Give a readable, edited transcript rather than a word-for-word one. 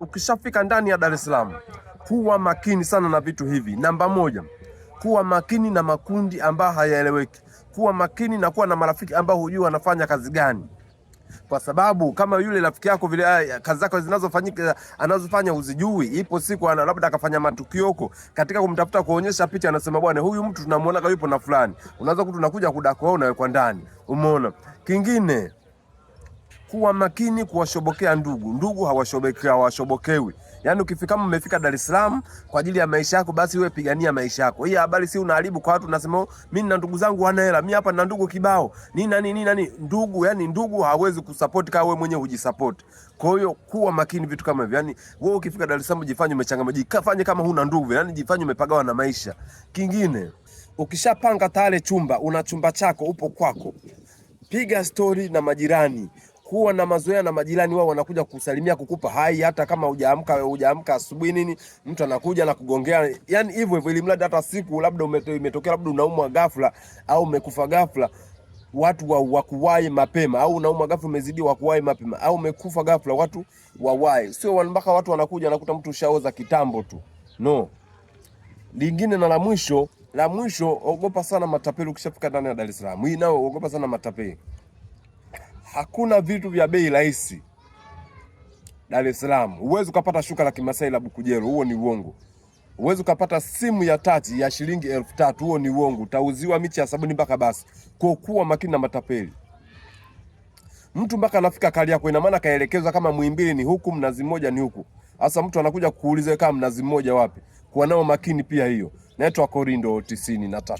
Ukishafika ndani ya Dar es Salaam, kuwa makini sana na vitu hivi. Namba moja, kuwa makini na makundi ambayo hayaeleweki. Kuwa makini na kuwa na marafiki ambao hujui wanafanya kazi gani, kwa sababu kama yule rafiki yako vile kazi zako zinazofanyika anazofanya huzijui, ipo siku ana labda akafanya matukio huko, katika kumtafuta kuonyesha picha, anasema bwana, huyu mtu tunamuona yupo na fulani, unaweza kutu unakuja kudako wewe unawekwa ndani. Umeona? Kingine, kuwa makini kuwashobokea ndugu. Ndugu hawashobokewi. Yaani ukifika kama umefika Dar es Salaam kwa ajili ya maisha yako, basi wewe pigania maisha yako. Hii habari si unaharibu kwa watu, unasema oh, mimi nina ndugu zangu wana hela, mimi hapa nina ndugu kibao, nini nani nini nani. Ndugu yani ndugu hawezi kusupport kama wewe mwenyewe hujisupport. Kwa hiyo kuwa makini vitu kama hivyo. Yaani wewe ukifika Dar es Salaam jifanye umechangamka, jifanye kama huna ndugu, yani jifanye umepagawa na maisha. Kingine, ukishapanga tayari chumba, una chumba chako, upo kwako, piga stori na majirani, kuwa na mazoea na majirani, wao wanakuja kukusalimia, kukupa hai, hata kama hujaamka hujaamka asubuhi nini, mtu anakuja na kugongea, yani hivyo hivyo, ili mradi hata siku labda imetokea labda unaumwa ghafla au umekufa ghafla, watu wa wakuwahi mapema, au unaumwa ghafla umezidi wakuwahi mapema, au umekufa ghafla, watu wawahi, sio mpaka watu wanakuja wanakuta mtu ushaoza kitambo tu. No. Lingine na la mwisho, la mwisho, ogopa sana matapeli ukishafika ndani ya Dar es Salaam. Hii nao ogopa sana matapeli. Hakuna vitu vya bei rahisi Dar es Salaam. Huwezi ukapata shuka la Kimasai la Bukujero, huo ni uongo. Huwezi ukapata simu ya tachi ya shilingi 3000, huo ni uongo. Utauziwa michi ya sabuni mpaka basi. Kwa kuwa makini na matapeli. Mtu mpaka anafika kali yako, ina maana kaelekezwa kama Muhimbili ni huku, Mnazi Mmoja ni huku. Sasa mtu anakuja kukuuliza kama Mnazi Mmoja wapi. Kuwa nao makini pia hiyo. Naitwa Korindo 93.